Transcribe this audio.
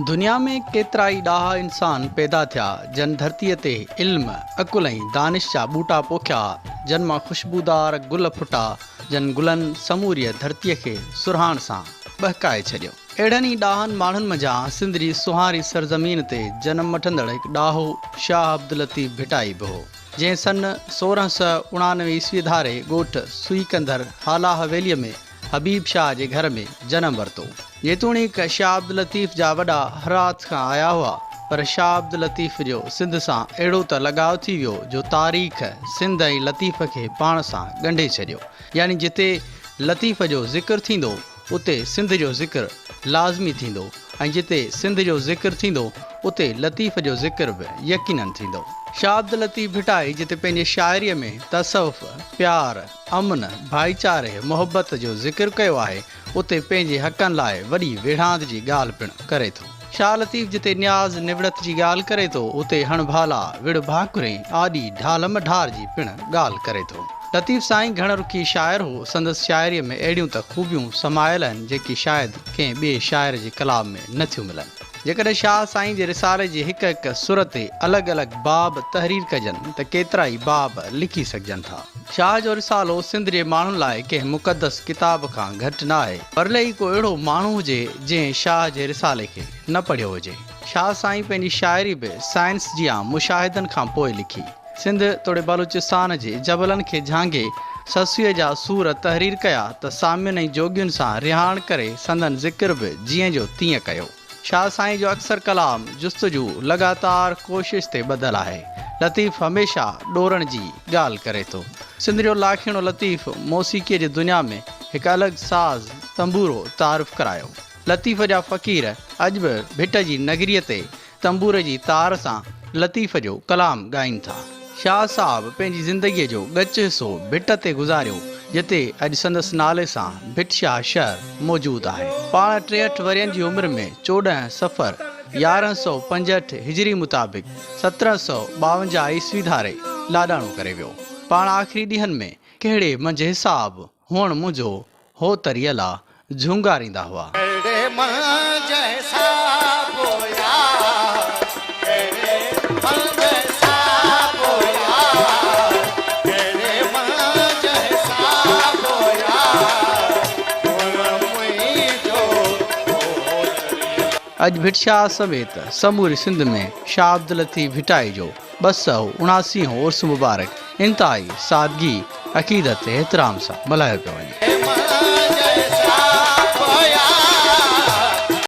دنيا ۾ ڪيترائي ڏاها انسان پيدا ٿيا، جن ڌرتيء تي علم، عقل ۽ دانش جا ٻوٽا پوکيا، جن مان خوشبودار گل ڦٽا، جن گلن سموريء ڌرتيء کي سرهاڻ سان ٻهڪائي ڇڏيو. اهڙن ئي ڏاهن ماڻهن منجهان سنڌ جي سونهاري سرزمين تي جنم وٺندڙ هڪ ڏاهو شاهه عبداللطيف ڀٽائي به هو، جنهن سن 1689 عيسوي ڌاري ڳوٺ سوئي ڪنڌر هالا حويليء ۾ حبيب شاهه جي گهر ۾ جنم ورتو. جيتوڻيڪ شاهه عبداللطيف جا وڏا هرات کان آيا هئا، پر شاهه عبداللطيف جو سنڌ سان اهڙو ته لڳاء ٿي ويو جو تاريخ سنڌ ۽ لطيف کي پاڻ سان ڳنڍي ڇڏيو. يعني جتي لطيف جو ذڪر ٿيندو، اتي سنڌ جو ذڪر لازمي ٿيندو ۽ جتي سنڌ جو ذڪر ٿيندو، اتي لطيف جو ذڪر به يقينن ٿيندو. شاهه عبداللطيف ڀٽائي جتي پنهنجي شاعريء ۾ تصوف، پيار، امن، ڀائيچاري، محبت جو ذڪر ڪيو آهي، اتي پنهنجي حقن لاء وڏي ويڙهاند جي ڳالهه پڻ ڪري ٿو. شاهه لطيف جتي نياز نوڙت جي ڳالهه ڪري ٿو، اتي هڻ ڀالا، وڙ ڀاڪرين، آڏي ڍال م ڍار جي پڻ ڳالهه ڪري ٿو. لطيف سائين گهڻ رخي شاعر هو، سندس شاعريء ۾ اهڙيون ته خوبيون سمايل آهن، جيڪي شايد ڪنهن ٻئي شاعر جي ڪلام ۾ نه ٿيون ملن. جيڪڏهن شاهه سائين جي رسالي جي هڪ هڪ سر تي الڳ الڳ باب تحرير ڪجن ته ڪيترائي باب لکي سگهجن ٿا. شاهه جو رسالو سنڌ جي ماڻهن لاء ڪنهن مقدس ڪتاب کان گهٽ نه آهي. ورلي ئي ڪو اهڙو ماڻهو هجي جنهن شاهه جي رسالي کي نه پڙهيو هجي. شاهه سائين پنهنجي شاعري به سائنس جيان مشاهدن کان پوء لکي. سنڌ توڙي بلوچستان جي جبلن کي جهانگي سسئيء جا سور تحرير ڪيا ته سامين ۽ جوڳين سان رهاڻ ڪري سندن ذڪر به جيئن جو تيئن ڪيو. شاهه سائين جو اڪثر ڪلام جستجو، لڳاتار ڪوشش تي ٻڌل آهي. لطيف هميشه ڏورڻ جي ڳالهه ڪري ٿو. سنڌ جو لاکيڻو لطيف موسيقيء جي دنيا ۾ هڪ الڳ ساز تنبورو تعارف ڪرايو. لطيف جا فقير اڄ به ڀٽ جي نگريء تي تنبوري جي تار سان لطيف جو ڪلام ڳائين ٿا. شاهه صاحب پنهنجي زندگيء جو ڳچ حصو ڀٽ تي گذاريو، جتي اڄ سندس نالي سان ڀٽ شاهه شهر موجود آهي. پاڻ 63 ورهين جي عمر ۾ 14 صفر 1165 هجري مطابق 1752 عيسوي ڌاري لاڏاڻو ڪري ويو. پاڻ آخري ڏينهن ۾ ڪهڙي منجهه حساب هئڻ منهنجو هو تريلا جهونگاريندا هئا. ڪهڙي منجهه حساب هيا، ڪهڙي منجهه حساب هيا، ڪهڙي منجهه حساب هيا، هئڻ منهنجو هو تريلا. اڄ ڀٽ شاهه سميت سموري سنڌ ۾ شاهه عبداللطيف ڀٽائي جو 279 هون عرس مبارڪ انتهائي سادگي، عقيدت ۽ احترام سان ملهايو پيو وڃي.